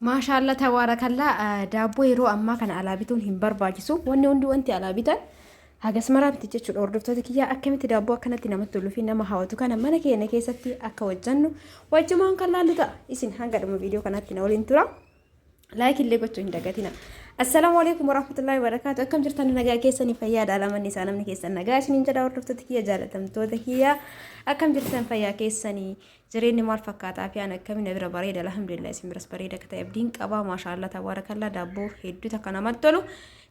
Maashaalla tabaarakallaa, daabboo yeroo ammaa kana alaa bituun hin barbaachisu. Wanni hundi wanti alaa bitan hagas maraa miti jechuudha. Hordoftoota kiyyaa, akkamitti daabboo akkanatti namatti toluu fi nama hawwatu kana mana keenya keessatti akka hojjannu wajjumaan kan laallu ta'a. Isin hanga dhuma viidiyoo kanaatti na waliin tura. Like illee gochuu hin dagatina. Assalaamu alaikum warahmatullahi wabarakatuh. Akkam jirtan? Nagaa keessanii, fayyaadha? Alamanni isaa namni keessan nagaa isiniin jedha. Hordoftoota kiyya, jaalatamtoota kiyya, akkam jirtan? Fayyaa keessanii? Jireenyi maal fakkaataa fi an akkami? Na bira bareeda, alhamdulillah. Isin biras bareeda akka ta'e abdiin qaba. Maashaallah tabaarakallaa, daabboo hedduu takka namatti tolu.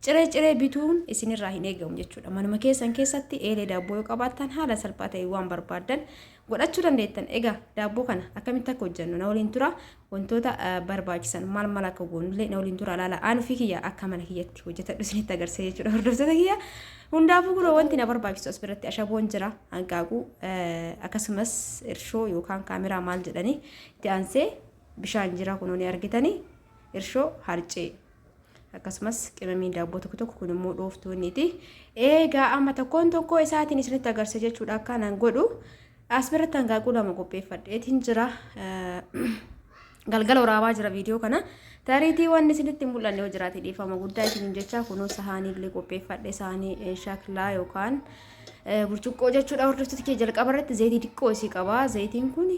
Ciree ciree bituun isinirraa hin eegamu jechuudha. Manuma keessan keessatti eelee daabboo yoo qabaattan haala salphaa ta'e waan barbaaddan godhachuu dandeettan. Egaa daabboo kana akkamitti akka hojjennu na waliin tura. Wantoota barbaachisan maal maal akka goonullee na waliin tura, ilaala. Aan ofii kiyya akka mana kiyyatti hojjetadhu isinitti agarsiisa jechuudha, hordoftoota kiyya. Hundaafuu kunoo wanti na barbaachisu as biratti ashaboon jira, hanqaaquu, akkasumas irshoo yookaan kaameraa maal jedhanii, itti aansee bishaan jira, kunoo ni argitanii, irshoo, harcee, akkasumas qimamiin daabboo tokko tokko, kun immoo dhooftuunniiti. Eegaa amma tokkoon tokkoo isaatiin isinitti agarsiisa jechuudha akkanaan godhu. As biratti hanqaaquu lama qopheeffadheetiin jira. Galgala waraabaa jira viidiyoo kana. Tariitii wanni isinitti hin mul'anne yoo jiraate dhiifama guddaa isiniin jecha. Kunoo sahaanii illee qopheeffadhe, sahaanii shaklaa yookaan burcuqqoo jechuudha. Hordoftoota kee, jalqaba irratti zayitii xiqqoo isii qaba. Zayitiin kun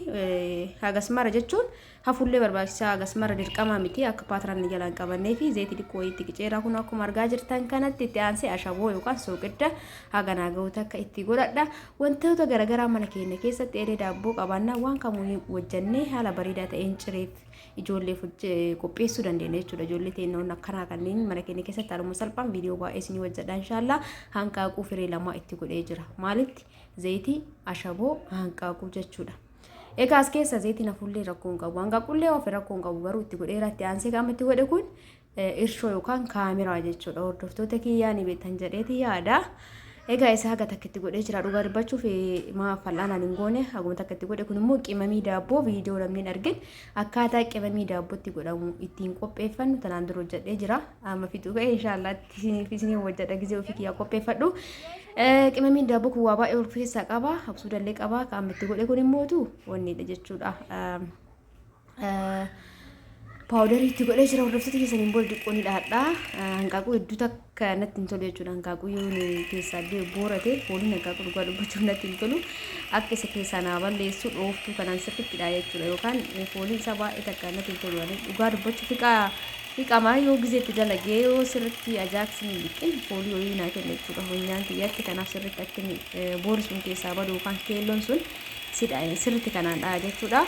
hagas mara jechuun hafullee barbaachisaa, hagas mara dirqamaa miti, akka paatiraan jalaan qabannee fi zayitii xiqqoo wayiitti qiceera. Kun akkuma argaa jirtan kanatti itti aansee ashaboo yookaan sooqidda haganaa ga'u takka itti godhadha. Wantoota garaagaraa mana keenya keessatti eelee daabboo qabaannaa waan kamuu hojjannee haala bareedaa ta'een cireef ijoolleef qopheessuu dandeenya jechuudha. Ijoollee teennoon akkanaa kanneen mana keenya keessatti haaluma salphaan viidiyoo baay'ee isinii hojjedha inshaallah. Hanqaaquu firee lamaa itti godhee jira. Maalitti? Zayitii, ashaboo, hanqaaquu jechuudha. Egaa as keessa zayitiin hafullee rakkoo hin qabu. Hanqaaqullee ofi rakkoo hin qabu, garuu itti godheera. Itti aansee qaama itti godhe kun irshoo yookaan kaameraa jechuudha. Hordoftoota kiyyaa, ni beektan jedheeti yaada. Egaa isa haga takka itti godhee jira. Dhugaa dubbachuuf maa fal'aanaan hin goone, haguma takka itti godhe. Kun immoo qimamii daabboo, viidiyoo namni hin argin akkaataa qimamii daabbootti godhamu ittiin qopheeffannu tanaan dura hojjedhee jira. Amma fixuu ga'e, inshaallah isinii hojjedha gizee ofii kiyyaa qopheeffadhu. Qimamiin daabboo kun waa baay'ee of keessaa qaba. Habsuudallee qaba. Kan amma itti godhe kun immootu wanniidha jechuudha. Paawudarii itti godhee jira, hordoftoota keessaniin booda xiqqoo ni dhaadha. Hanqaaquu hedduu takka natti hin tolu jechuudha. Hanqaaquu yoo inni keessaa boorate, fooliin hanqaaquu dhugaa dubbachuuf natti hin tolu. Akka isa keessaa naa balleessu dhooftuu kanaan sirriitti dha jechuudha. Yookaan fooliin isaa baay'ee takka natti hin tolu. Dhugaa dubbachuuf hiqaa hiqamaa yoo gizeetti dalagee yoo sirriitti ajaaksi hin dhiqin foolii wayii naa kenna jechuudha funyaan kiyyatti. Kanaaf sirriitti akka inni boori sun keessaa badu yookaan keelloon sun sidha sirriitti kanaan dha'a jechuudha.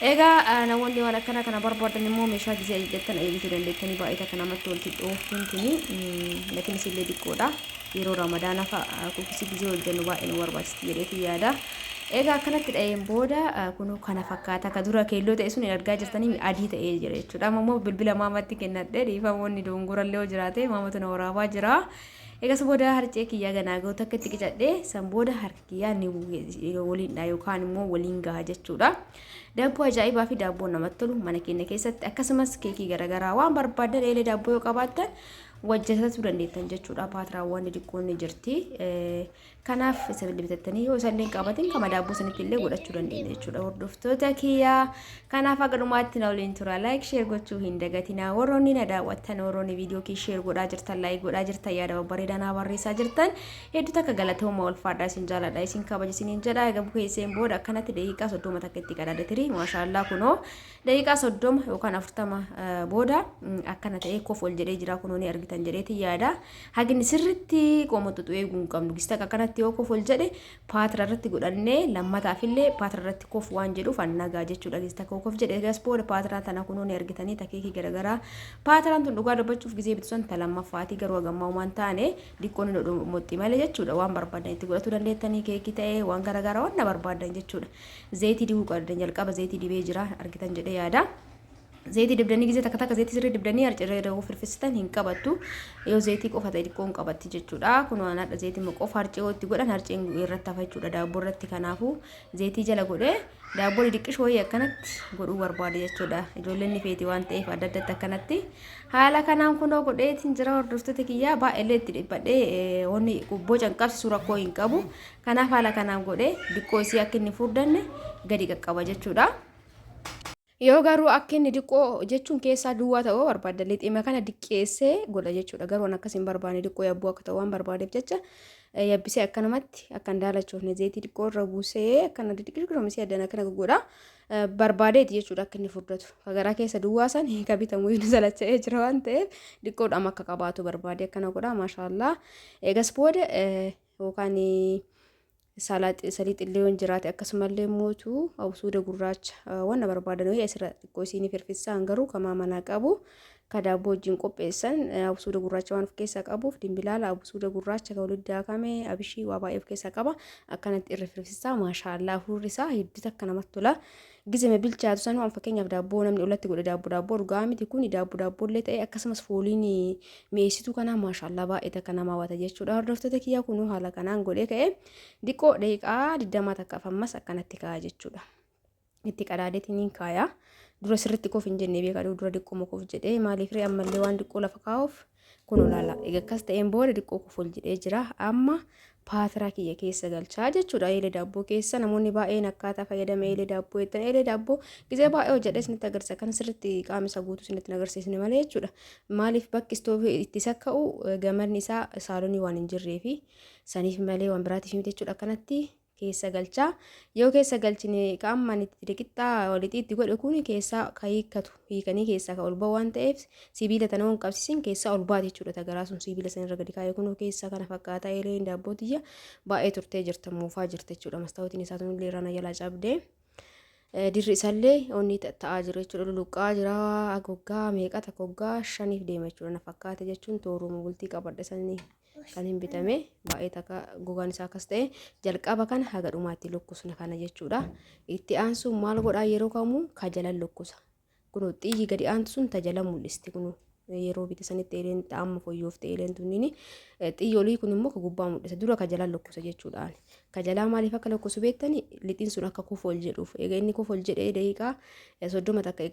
Egaa namoonni waan akkana kana barbaadan immoo meeshaa gizee ajajattan ajajachuu dandeettanii, baay'ee takka namatti tolti dhooftuun tuni, gatiin isillee xiqqoodha. Yeroo Ramadaana fa'a kukisii gizee hojjennu baay'ee nu barbaachisti jedheetiin yaada. Egaa akkanatti dha'een booda kunoo kana fakkaata. Ka dura keelloo ta'e sun argaa jirtanii adii ta'ee jira jechuudha. Amma immoo bilbila maamatti kennadhe, dhiifamoonni dogongorallee yoo jiraate, maamatu na waraabaa jira. Egas booda harcee kiyyaa ganaa ga'u takka itti qicadhee, san booda harka kiyyaa ni waliin dha yookaan immoo waliin gaha jechuudha. Daabboo ajaa'ibaa fi daabboo namatti tolu mana keenya keessatti, akkasumas keekii garaagaraa waan barbaadan eelee daabboo yoo qabaattan hojjetachuu dandeettan jechuudha. Paatiraawwan xixiqqoon ni jirti. Kanaaf isa bitattanii yoo isallee hin qabatin kama daabboo sanitti illee godhachuu dandeenya jechuudha. Hordoftoota kiyyaa, kanaaf haga dhumaatti na waliin tura. Like, share gochuu hin dagatinaa. Warroonni na daawwattan, warroonni viidiyoo kee share godhaa jirtan, like godhaa jirtan, yaada babbareedaa naa barreessaa jirtan, hedduu takka galatooma, ulfaadhaa, isin jaaladha, isin kabaja isiniin jedha. Egaa bukeesseen booda akkanatti daqiiqaa 30 takka itti qadaada tirii. Maashaallaa, kunoo daqiiqaa 30 yookaan 40 booda akkana ta'ee kof ol jedhee jira, kunoo ni argitan jedheeti yaada. Hagni sirritti qooma xuxu eeguu hin qabnu. Gista akkanatti yoo kof ol jedhe paatira irratti godhannee lammataaf illee paatira irratti kof waan jedhuuf annagaa jechuudha. Gista kof jedhe egas booda paatiraa tana kunoo ni argitanii, takeekii garaagaraa. Paatiraan tun dhugaa dubbachuuf gizee bitu san ta lammaffaati, garuu hagammaa waan taane diqqoon ni moxxi malee jechuudha. Waan barbaadan itti godhachuu dandeettanii, keekii ta'ee waan garaagaraa waan na barbaadan jechuudha. Zayitii dibuu qabdan, jalqaba zayitii dibee jira, argitan jedhee yaada. Zayitii dibdanii gizee takka takka zayitii sirrii dibdanii harcirree yeroo firfisitan hin qabattu. Yoo zayitii qofa ta'e xiqqoo hin qabatti jechuudha. Kun waan hadha zayitii qofa harcee yoo itti godhan harceen irratti hafa jechuudha daabboo irratti. Kanaafuu zayitii jala godhee daabboo xixiqqishoo wayii akkanatti godhuu barbaade jechuudha. Ijoolleen ni feeti waan ta'eef adda addatti akkanatti. Haala kanaan kunoo godheetiin jira, hordoftoota kiyyaa, baay'eellee itti dhiphadhee wanni boca hin qabsiisu, rakkoo hin qabu. Kanaaf haala kanaan godhee diqqoo isii akka inni furdanne gadi qaqqaba jechuudha. Yoo garuu akka inni diqqoo jechuun keessaa duwwaa ta'uu barbaadda lixima kana diqqeessee godha jechuudha. Garuu an akkas hin barbaanne diqqoo yabbuu akka ta'u waan barbaadeef jecha yabbisee akkanumatti akka hin daalachoofne zeetii diqqoo irra buusee akkana diqqisee addana akkana goggodha. Barbaadeeti jechuudha akka inni furdatu. Ka garaa keessa duwwaa san ka bitamu inni salacha'ee jira waan ta'eef diqqoodhaan akka qabaatu barbaade akkana godha maashaallaa. Eegas booda yookaan saliixillee yoo jiraate akkasumallee mootu absuuda gurraacha wanna barbaadan wayii asirra xiqqoo isiinii firfissaan garuu kamaa manaa qabu ka daabboo wajjin qopheessan absuuda gurraacha waan of keessaa qabuuf dimbilaala absuuda gurraacha ka walitti daakame abishii waa baay'ee of keessaa qaba akkanatti irra firfissaa maashaallaa hafuurri isaa hedduu takka namatti tola. Gizeme bilchaatu sanuu an fakkeenyaaf daabboo namni olatti godhe daabboo daabboo dhugaa miti kun daabboo daabboollee ta'e akkasumas fooliin mi'eessituu kanaa maashaallaa baay'ee takka nama hawwata jechuudha. Hordoftoota kiyyaa kunuu haala kanaan godhee ka'e diqqoo daqiiqaa 20 takkaaf ammas akkanatti kaa'a jechuudha. Itti qadaadeetiin kaaya. Dura sirriitti koof hin jenne beekaa dura diqqoo koof jedhee maaliif ree ammallee waan diqqoo lafa kaa'uuf kun olaala. Egaa akkas ta'een booda diqqoo koof ol jedhee jira. Amma paatiraa kiyya keessa galchaa jechuudha. Eelee daabboo keessa namoonni baay'een akkaataa fayyadama eelee daabboo jettan eelee daabboo gizee baay'ee hojjedhee isinitti agarsiisa. Kan sirriitti qaama isaa guutuu isinitti agarsiisne malee jechuudha. Maaliif bakki istoovii itti sakka'u gamanni isaa saalonii waan hin jirreefi saniif malee waan biraatiif miti jechuudha. Akkanatti keessa galchaa. Yoo keessa galchine qaamman itti qixxaa walixii itti godhe kun keessaa ka hiikkatu hiikanii keessaa ka ol ba'u waan ta'eef sibiila tana waan qabsiisin keessaa ol baate jechuudha. Tagaraa sun sibiila san irra gadi kaa'ee kun keessaa kana fakkaata eeleen daabboo tiyya baay'ee turtee jirta moofaa jirta jechuudha. Mastaawotiin isaa tunillee irraa na jalaa cabdee. Dirri isallee onni ta'aa jiru jechuudha. Luluqqaa jira hoggaa meeqa takka hoggaa shaniif deema jechuudha. Na fakkaate jechuun tooruma bultii qabadhe sanii kan hin bitame baay'ee takka gogaan isaa akkas ta'e jalqaba kana haga dhumaatti lukkusna kana jechuudha. Itti aansuun maal godhaa yeroo kamuu ka jalan lukkusa. Kunoo xiyyi gadi aantu sun ta jala mul'isti kunoo yeroo bite sanitti eeleen amma fooyyoofte eeleen tunniini xiyyi olii kun immoo ka gubbaa mul'isa dura ka jalan lukkusa jechuudhaan. Ka jalaa maaliif akka lukkusu beektani lixiin sun akka kufu ol jedhuuf egaa inni kufu ol jedhee daqiiqaa 30 takka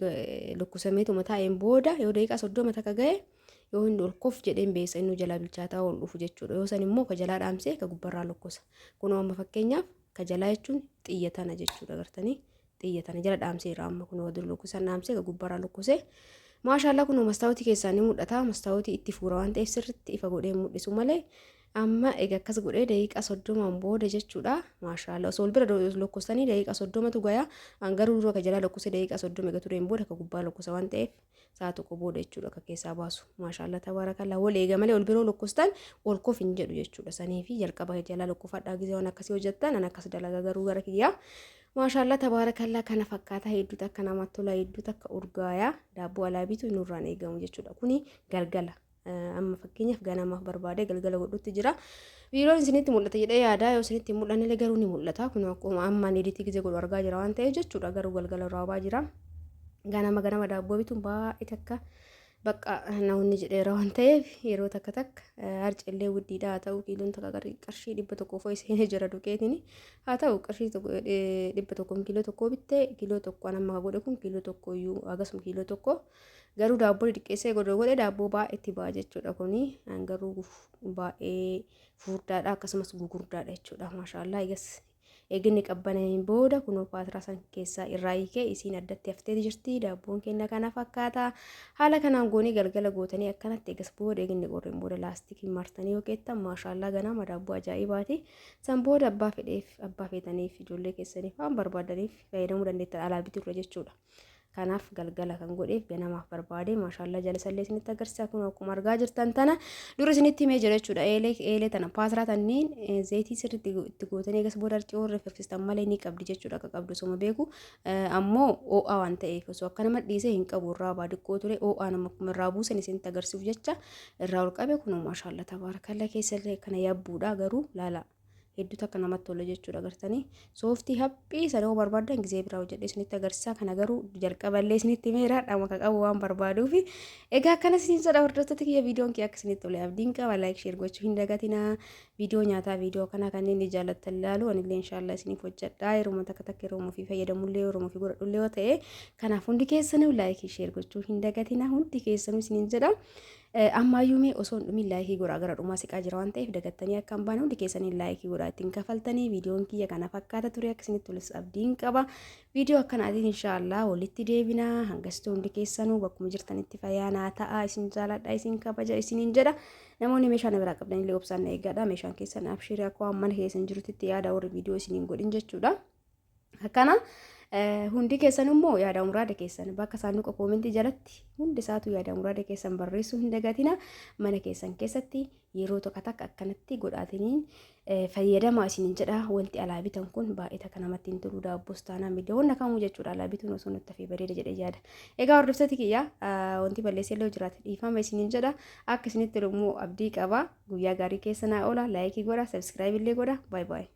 lukkusameetuma taa'een booda yoo daqiiqaa 30 takka ga'e yoo inni ol kof jedheen beessa inni jalaa bilchaataa ol dhufu jechuudha. Yoo san immoo ka jalaa dhaamsee ka gubbarraa lukkusa. Kunoo amma fakkeenyaaf ka jalaa jechuun xiyya tana jechuudha gartanii xiyya tana jala dhaamseera amma kunoo dur lukkusan dhaamsee ka gubbarraa lukkusee. Maashaallaa kunoo mastaawotii keessaa ni mul'ata. Mastaawotii itti fuura waan ta'eef sirriitti ifa godhee mul'isu malee amma egaa akkas godhee daqiiqaa 30n booda jechuudha. Maashaallaa osoo ol bira lukkustanii daqiiqaa 30tu gaya. An garuu dura ka jalaa lukkuse daqiiqaa 30 egaa tureen booda ka gubbaa lukkusa waan ta'eef sa'a tokko booda jechuudha akka keessaa baasu. Maashaallaa tabaarakallaa wal eega malee ol biroo lukkustan ol kof hin jedhu jechuudha. Sanii fi jalqaba jalaa lukkufadhaa gizee waan akkasii hojjettan an akkas dalaga garuu gara kiyyaa. Maashaallaa tabaarakallaa kana fakkaata hedduu takka namatti tola hedduu takka urgaayaa daabboo alaa bitu nurraan eegamu jechuudha. Kuni galgala. Amma fakkeenyaaf ganamaaf barbaade galgala godhutti jira. Viidiyoon isinitti mul'ata jedhee yaada yoo isinitti hin mul'anne garuu ni mul'ata. Kun akkuma amma ani editii gizee godhu argaa jira waan ta'eef jechuudha garuu galgala raabaa jira. Ganama ganama daabboo bituun baay'ee takka bakka namoonni jedheera waan ta'eef yeroo takka takka harcillee wuddiidha haa ta'u kiiloon takka qarshii 100 fooyi seenee jira duqeetiin haa ta'u qarshii 100 kiiloo tokko bittee kiiloo tokko an amma godhe kun kiiloo tokko iyyuu akkasuma kiiloo tokko garuu daabboo xixiqqeessee godhe godhe daabboo baay'ee itti ba'a jechuudha kuni garuu baay'ee furdaadha akkasumas gugurdaadha jechuudha maashaallaa egas eeginni qabbaneen booda kunoo paatiraa san keessaa irraa hiikee isiin addatti haftee jirti daabboon keenya kana fakkaata haala kanaan goonii galgala gootanii akkanatti egas booda eeginni qorreen booda laastikii martanii yoo keettan maashaallaa ganama daabboo ajaa'ibaati san booda abbaa fedheef abbaa feetaniif ijoollee keessaniif waan barbaadaniif fayyadamuu dandeettan alaa biturra jechuudha. Kanaaf galgala kan godheef ganamaaf barbaade maashaallaa jala sallee isinitti agarsiisa kun akkuma argaa jirtan tana dura isinitti himee jira jechuudha. Eelee eelee tana paatiraa tanniin zayitii sirriitti itti gootanii egas booda harcii warra firfistan malee ni qabdi jechuudha akka qabdu osuma beeku ammoo oo'aa waan ta'eef osoo akka nama dhiisee hin qabu irraa baadiqqoo ture oo'aa nama akkuma irraa buusan isinitti agarsiisuuf jecha irraa ol qabe kun maashaallaa tabaarakallaa keessallee kana yabbuudha garuu laala. Hedduu takka namatti tola jechuudha agartanii sooftii haphii sana yoo barbaaddan gizee biraa hojjedhe isinitti agarsiisa kana garuu jalqaballee isinitti himeera dhama ka qabu waan barbaaduufi egaa akkana isiniin jedha hordoftoota kiyya viidiyoon kiyya akka isinitti tole abdiin qaba like share gochuu hin dagatinaa viidiyoo nyaataa viidiyoo kanaa kanneen ni jaallattan ilaalu anillee inshaallah isiniif hojjedha yeroo takka takka yeroo ofii fayyadamullee yeroo ofii godhadhullee yoo ta'e kanaaf hundi keessanuu like share gochuu hin dagatinaa hundi keessanuu isiniin jedha. Ammaayyuu mee osoo hin dhumin laayikii godhaa gara dhumaa siqaa jira waan ta'eef dagattanii akka hin baane hundi keessanii laayikii godhaa. godhaa ittiin kafaltanii. Viidiyoon kiyya kana fakkaata ture, akka isinitti toles abdiin qaba. Viidiyoo akkanaatiin inshaallah walitti deebina. Hangasitti hundi keessanuu bakkuma jirtanitti fayyaa naa ta'a. Isin jaaladha, isin kabaja isiniin jedha. Namoonni meeshaa na biraa qabdan illee obsaan na eeggadha. Meeshaan keessan abshirii akka waan mana keessan jirutti yaada warri viidiyoo isiniin godhin jechuudha. Akkana hundi keessan immoo yaada muraada keessan bakka saanduqa koomentii jalatti hundi isaatu yaada muraada keessan barreessuu hin dagatina. Mana keessan keessatti yeroo tokko takka akkanatti godhaatiniin fayyadamaa isiniin jedha. Wanti alaa bitan kun baay'ee takka namatti hin tolu, daabboos taanaan biddeewwan kamuu jechuudha. Alaa bituun osoo nutti hafee bareeda jedhee yaada. Egaa hordoftoota kiyya, wanti balleessee illee jiraate dhiifama isiniin jedha. Akka isinitti tolu immoo abdii qaba. Guyyaa gaarii keessa naa oola. Like godha, subscribe illee godha. Baay'ee baay'ee.